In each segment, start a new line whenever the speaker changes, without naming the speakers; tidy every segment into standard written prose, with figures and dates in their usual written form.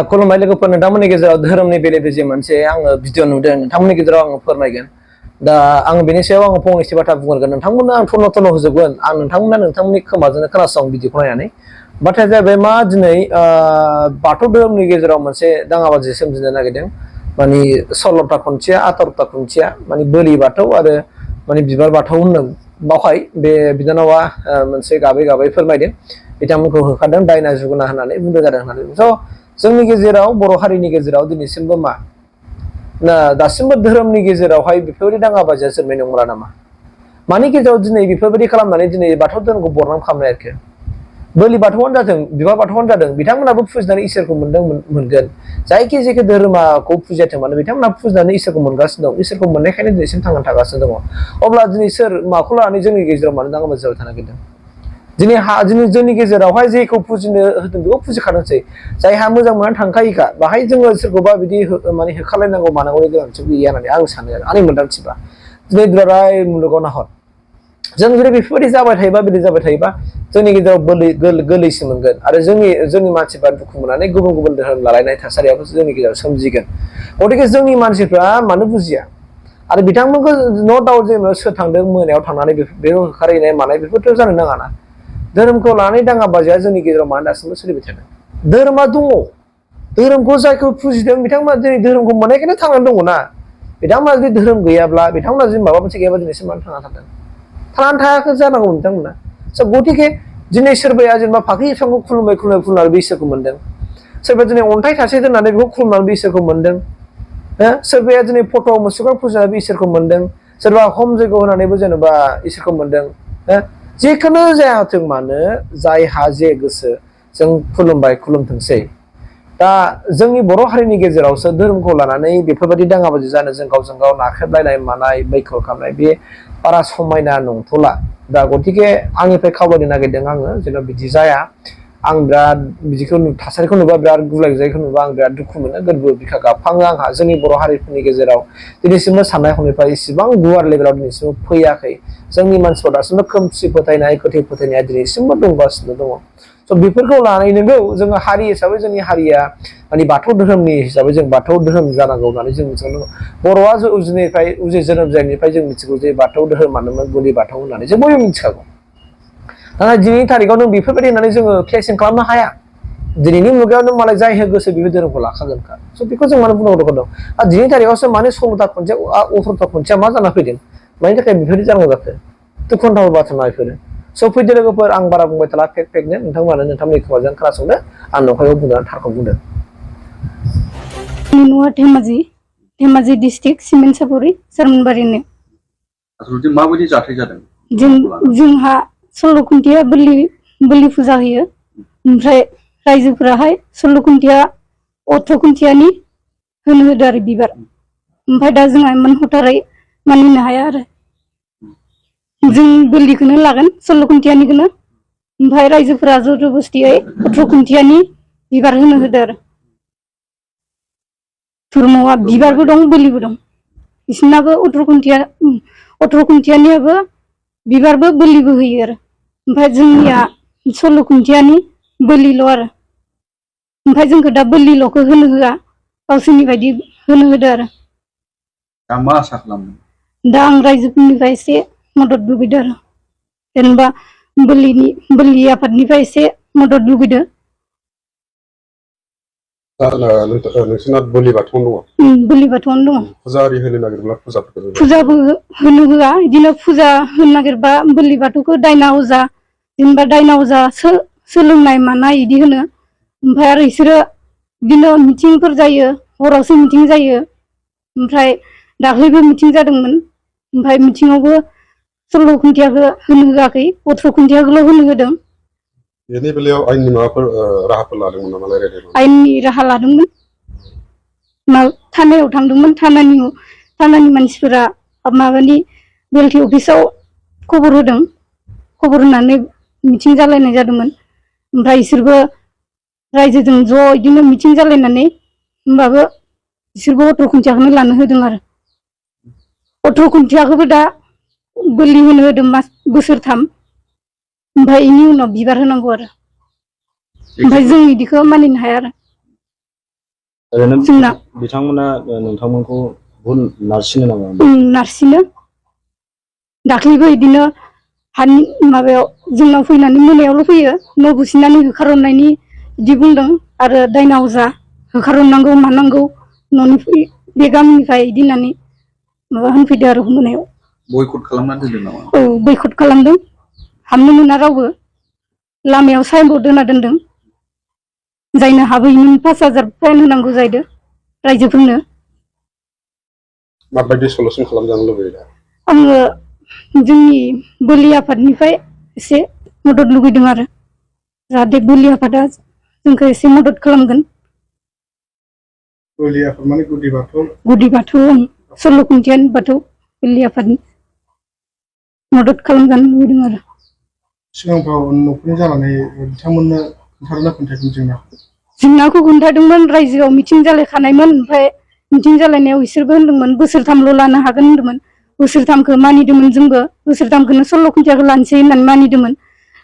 खुलुमबाय लोगोफोर नोंथांमोननि गेजेराव धोरोमनि बेले बेजे मोनसे आङो भिडिअ नुदों नोंथांमोननि गेजेराव आङो फोरमायगोन दा आं बेनि सायाव आङो फंनैसो बाथ्रा बुंगोन नोंथांमोननो आं थन' होजोबगोन आं नोंथांमोना नोंथांमोननि खोमाजोंनो खोनासं भिडिअखौ नायनानै बाथ्राया जाहैबाय मा दिनै बाथौ धोरोमनि गेजेराव मोनसे दाङाबाजि सोमजिनो नागिरदों माने 16ता खुन्थिया 18ता खुन्थिया माने बोलि बाथौ आरो माने बिबार बाथौ होनदों बावहाय बे बिनानावा मोनसे गाबै फोरमायदों बिथांमोनखौ होखारदों दायना जुगुना होननानै बुंदों जादों होननानै जोंनि गेजेराव बर' हारिनि गेजेराव दिनैसिमबो मा दासिमबो धोरोमनि गेजेरावहाय बेफोरबायदि दाङाबाजिया जोबनाय नंला नामा मानि गेजेराव दिनै बेफोरबायदि खालामनानै दिनै बाथौ धोरोमखौ बरनाम खालामनाय आरोखि बोलि बाथौआनो जादों बिबार बाथौआनो जादों बिथांमोनाबो फुजिनानै इसोरखौ मोनगोन जायखि धोरोमाखौ फुजियाथों मानो बिथांमोना फुजिनानै इसोरखौ मोनगासिनो दं इसोरखौ मोननायखायनो दिनैसिम थांनानै थागासिनो दङ अब्ला दिनै सोर माखौ लानानै जोंनि गेजेराव मानो दाङाबाजि जाबाय थानो नागिरदों दिनै जोंनि गेजेरावहाय जेखौ फुजिनो होदों बेखौ फुजिखादोंसै जायहा मोजां मोननानै थांखायोखा बाहाय जोङो सोरखौबा बिदि माने होखारलायनांगौ मानांगौनि गोनांथि गैया होननानै आं सानो आंनि मोन्दांथिबा दिनै दुलाराय मुलुगाव नाहर जों जुदि बेफोरबायदि जाबाय थायोबा जोंनि गेजेराव गोरलैसो मोनगोन आरो जोंनि मानसिफ्रा दुखु मोननानै गुबुन धोरोम लालायनाय थासारियाबो जोंनि गेजेराव सोमजिगोन गतिके जोंनि मानसिफ्रा मानो बुजिया आरो बिथांमोनखौ न' दाउट जेनेबा सोर थांदों मोनायाव थांनानै बेखौ होखारहैनाय मानाय बेफोरथ' जानो नाङा ना धोरोमखौ लानानै दाङाबाजिया जोंनि गेजेराव मानो दासिमबो सोलिबाय थादों धोरोमा दङ धोरोमखौ जायखौ फुजिदों बिथांमोना दिनै धोरोमखौ मोननायखायनो थांनानै दङ ना बिथांमोना जुदि धोरोम गैयाब्ला बिथांमोना जुदि माबा मोनसे गैयाबा दिनैसिम मानो थांना थादों थांनानै थायाखै जानांगौ बिथांमोना गतिके दिनै सोरबाया जेनेबा फाख्रि बिफांखौ खुलुमनानै बे इसोरखौ मोनदों सोरबा दिनै अन्थाइ थाइसे दोननानै बेखौ खुलुमनानै बे इसोरखौ मोनदों सोरबाया दिनै फट' मुसुखा फुजिनानै बे इसोरखौ मोनदों सोरबा हम जैग' होनानैबो जेनेबा इसोरखौ मोनदों जेखुनु जायाथों मानो जायहा जे गोसो जों खुलुमथोंसै दा जोंनि बर' हारिनि गेजेरावसो धोरोमखौ लानानै बेफोरबायदि दाङाबाजि जानो जों गावजों गाव नाख्रेबलायनाय मानाय बैखौ खालामनाय बे बारा समायना नंथ'ला दा गतिके आंनिफ्राय खावलायनो नागिरदों आङो जेन' बिदि जाया आं बिराद बिदिखौ थासारिखौ नुबा बिराद गुलाय गुजायखौ नुबा आं बिराद दुखु मोनो गोरबो बिखा गाबखाङो आंहा जोंनि बर' हारिफोरनि गेजेराव दिनैसिमबो साननाय हनायफ्रा इसेबां गुवार लेभेलाव दिनैसिमबो फैयाखै जोंनि मानसिफ्रा दासिमबो खोमसि फोथायनाय गोथै फोथायनाया दिनैसिमबो दंगासिनो दङ बेफोरखौ लानानै नोंगौ जोङो हारि हिसाबै जोंनि हारिया माने बाथौ धोरोमनि हिसाबै जों बाथौ धोरोम जानांगौ होननानै जों मिथिगौ बर'आ जोनोम जानायनिफ्राय जों मिथिगौ जे बाथौ धोरोमानोमोन बोलि बाथौ होननानै जों बयबो मिथिखागौ नाथाय दिनैनि तारिखाव नों बेफोरबायदि होननानै जोङो क्लेसिं खालामनो हाया दिनैनि मुगायाव नों मालाय जाय गोसो बेबो धोरोमखौ लाखागोनखा बेखौ जों मानो बुंनांगौ दं आरो दिनैनि तारिखावसो माने 16ता खुन्थिया 18ता खुन्थिया मा जाना फैदों मानि थाखाय बेफोरबायदि जानांगौ जाखो दुखुनांथाव बाथ्रा बेफोरो फैदो लोगोफोर आं बारा बुंबाय थाला फेकनो नोंथांमोनानो नोंथांमोननि खोमाजों खोनासंदो आं नंखायखौ बुंदों थारखौ बुंदों
धेमाजि डिस्ट्रिक्ट सिमेन्ट-सापरि सरमनबारिनो
आसलथे माबायदि जाथाय जादों
जोंहा 16 खुन्थिया बोलि फुजा होयो ओमफ्राय रायजोफोराहाय 16 खुन्थिया 18 खुन्थियानि होनो होदो आरो बिबार ओमफ्राय दा जोंहा इमान हथारै मानिनो हाया आरो जों बोलिखौनो लागोन 16 खुन्थियानिखौनो ओमफ्राय रायजोफोरा जबरदस्तियै 18 खुन्थियानि बिबार होनो होदो आरो धर्मआ बिबारबो दं बोलिबो दं बिसोरनाबो 18 खुन्थियानियाबो बिबारबो बोलिबो होयो आरो ओमफ्राय जोंनिया 16 खुन्थियानि बोलिल' आरो ओमफ्राय जोंखौ दा बोलिल'खौ होनो होआ गावसोरनि बायदि होनो होदो आरो
दा मा आसा खालामदों
दा आं रायजोफोरनिफ्राय एसे मदद लुबैदों आरो जेनेबा बोलि आफादनिफ्राय एसे मदद लुबैदों
नोंसोरना बोलि बाथौआनो
दङ बोलि बाथौआनो दङ
फुजा आरि होनो नागिरब्ला
फुजाबो होनो होआ बिदिनो फुजा होनो नागिरबा बोलि बाथौखौ दायना अजा जेनेबा दायना अजा सोलोंनाय मानाय बिदि होनो ओमफ्राय आरो बिसोरो बिदिनो मिटिंफोर जायो हरावसो मिटिं जायो ओमफ्राय दाख्लैबो मिटिं जादोंमोन ओमफ्राय मिटिङावबो 16 खुन्थियाखौ होनो होआखै 18 खुन्थियाखौल' होनो होदों
बेनि बेलायाव आयेननि माबाफोर राहाफोर लादोंमोन नामा रायज्लायदोंमोन
आयेननि राहा लादोंमोन थानायाव थांदोंमोन थानानि मानसिफोरा माबानि बेलटि अफिसाव खबर होदों खबर होनानै मिटिं जालायनाय जादोंमोन ओमफ्राय बिसोरबो रायजोजों ज' बिदिनो मिटिं जालायनानै होमबाबो बिसोरबो 18 खुन्थियाखौनो लानो होदों आरो 18 खुन्थियाखौबो दा बोलि होनो होदों बोसोरथाम ओमफ्राय बेनि उनाव बिबार होनांगौ आरो ओमफ्राय जों बिदिखौ मानिनो हाया आरो
ओरैनो
जोंना
बिथांमोना नोंथांमोनखौ बुहुद नारसिनो नामा?
नारसिनो दाख्लैबो बिदिनो हानि माबायाव जोंनाव फैनानै मोनायावल' फैयो न' बुसिनानै होखारहरनायनि बिदि बुंदों आरो दायना अजा होखारहरनांगौ मानांगौ न'नि बे गामिनिफ्राय बिदि होननानै माबा होनफैदों आरो मोनायाव
बयकट खालामनानै दोनदों नामा?
औ बैकट खालामदों हाबनो मोना रावबो लामायाव साइनबर्ड दोना दोनदों जायनो हाबैनि 5,000 फाइन होनांगौ जाहैदों रायजोफोरनो।
माबायदि सलुसन खालामजानो लुबैयो दा?
आङो जोंनि बोलि आफादनिफ्राय एसे मदद लुगैदों आरो जाहाथे बोलि आफादा जोंखौ एसे मदद खालामगोन।
बोलि आफाद माने गुदि बाथौ?
गुदि बाथौ सल्ल' खुन्थियानि बाथौ बोलि आफादनि मदद खालामजानो लुबैदों आरो।
सिगांफ्राव न'खरनि जानानै बिथांमोननो खोन्थादोंना खोन्थायाखैमोन
जेंनाखौ खोन्थादोंमोन रायजोआव मिटिं जालायखानायमोन ओमफ्राय मिटिं जालायनायाव बिसोरबो होनदोंमोन बोसोरथामल' लानो हागोन होनदोंमोन बोसोरथामखौ मानिदोंमोन जोंबो बोसोरथामखौनो सल्ल' खुन्थियाखौ लानोसै होननानै मानिदोंमोन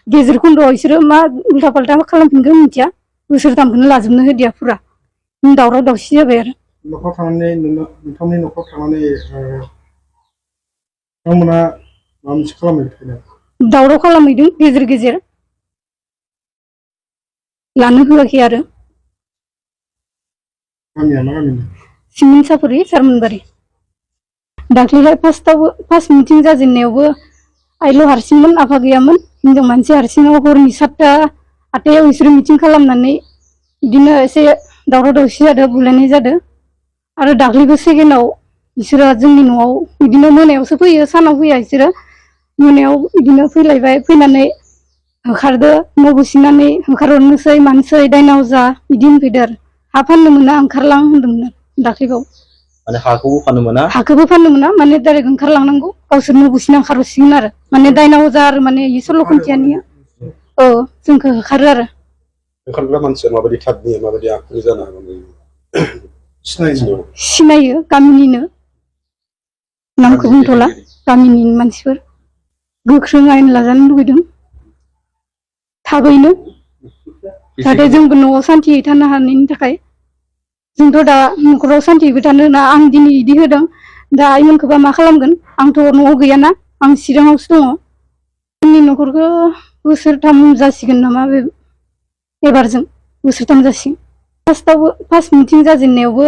गेजेर खन्द'आव बिसोरो मा उल्था फाल्था खालामफिनगोन मिथिया बोसोरथामखौनो लाजोबनो होदिया फुरा दावराव दावसि जाबाय आरो।
न'खराव थांनानै नोंथांनि न'खराव थांनानै बिथांमोना माबा मोनसे खालामहैबाय
दावराव खालामहैदों गेजेर गेजेर लानो होआखै आरो।
गामिया मा गामिनि?
सिमेन्ट सापरि सारमोनबारि। दाख्लैहाय फार्स्ट मिटिं जाजेननायावबो आइल' हारसिंमोन आफा गैयामोन हिनजाव मानसि हारसिङाव हरनि 7टा 8टायाव बिसोरो मिटिं खालामनानै बिदिनो एसे दावराव दावसि जादों बुलायनाय जादों आरो दाख्लैबो सेकेन्डआव बिसोरो जोंनि न'आव बिदिनो मोनायावसो फैयो सानाव फैया बिसोरो मोनायाव बिदिनो फैलायबाय फैनानै होखारदो न' बुसिनानै होखारहरनोसै मानोसै दायना अजा बिदि होनफैदो आरो हा फाननो मोना ओंखारलां होनदोंमोन दाख्लैबाव।
माने हाखौबो फाननो मोना?
हाखौबो फाननो मोना माने डाइरेक्ट ओंखारलांनांगौ गावसोर न' बुसिना ओंखारहरसिगोन आरो माने दायना अजा आरो माने इ सल्ल' खुन्थियानिया औ जोंखौ होखारो आरो।
ओंखारग्रा मानसिया माबायदि थाबनि माबायदि आखुनि जानो हागौ?
सिनायो गामिनिनो नामखौ बुंथ'ला गामिनि मानसिफोर गोख्रों आयेन लाजानो लुबैदों थाबैनो जाहाथे जोंबो न'आव सान्थियै थानो हानायनि थाखाय। जोंथ' दा न'खराव सान्थियैबो थानो होना आं दिनै बिदि होदों दा आइमोनखौबा मा खालामगोन आंथ' न'आव गैयाना आं चिराङावसो दङ। जोंनि न'खरखौ बोसोरथाम जासिगोन नामा बे एबारजों बोसोरथाम जासिगोन। फार्स्ट मिटिं जाजेननायावबो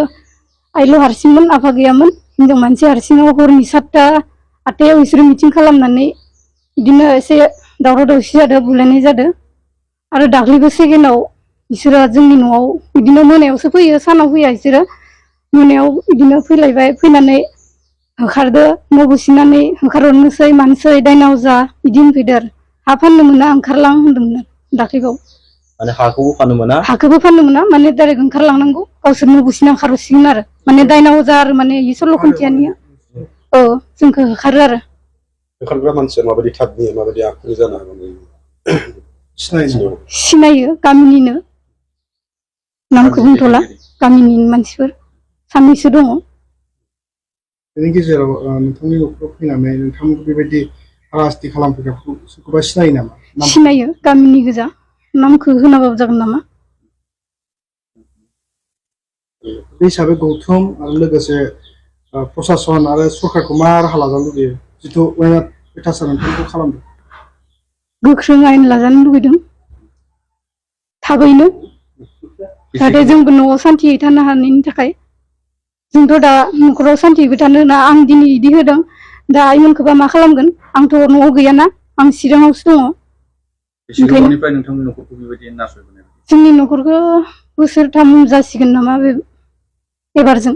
आइल' हारसिंमोन आफा गैयामोन हिनजाव मानसि हारसिङाव हरनि 7टा 8टायाव बिसोरो मिटिं खालामनानै बिदिनो एसे दावराव दावसि जादों बुलायनाय जादों आरो दाख्लैबो सेकेन्डआव बिसोरो जोंनि न'आव बिदिनो मोनायावसो फैयो सानाव फैया बिसोरो मोनायाव बिदिनो फैलायबाय फैनानै होखारदो न' बुसिनानै होखारहरनोसै मानोसै दायना अजा बिदि होनफैदो आरो हा फाननो मोना ओंखारलां होनदोंमोन दाख्लैबाव।
माने हाखौबो फाननो मोना?
हाखौबो फाननो मोना माने डाइरेक्ट ओंखारलांनांगौ गावसोर न' बुसिना ओंखारहरसिगोन आरो माने दायना अजा आरो माने इ सल्ल' खुन्थियानिया औ जोंखौ होखारो आरो।
ओंखारग्रा मानसिया माबायदि थाबनि माबायदि आखुनि जानो हागौ?
सिनायो गामिनिनो नामखौ बुंथ'ला गामिनि मानसिफोर सानैसो दङ।
बेनि गेजेराव नोंथांनि न'खराव फैनानै नोंथांमोनखौ बेबायदि हारास्ति खालामफैग्राखौ सोरखौबा सिनायो नामा?
सिनायो गामिनि गोजा नामखौ होनाबाबो जागोन नामा?
बे हिसाबै गौथुम आरो लोगोसे प्रसासन आरो सरकारखौ मा राहा लाजानो लुबैयो जिथु अयनायथासार नोंथांखौ खालामदों?
गोख्रों आयेन लाजानो लुबैदों थाबैनो जाहाथे जोंबो न'आव सान्थियै थानो हानायनि थाखाय। जोंथ' दा न'खराव सान्थियैबो थानो होना आं दिनै बिदि होदों दा आइमोनखौबा मा खालामगोन आंथ' न'आव गैयाना आं चिराङावसो दङ।
बेसेबांनिफ्राय नोंथांनि न'खरखौ बेबायदि नासयबोनाय?
जोंनि न'खरखौ बोसोरथाम जासिगोन नामा बे एबारजों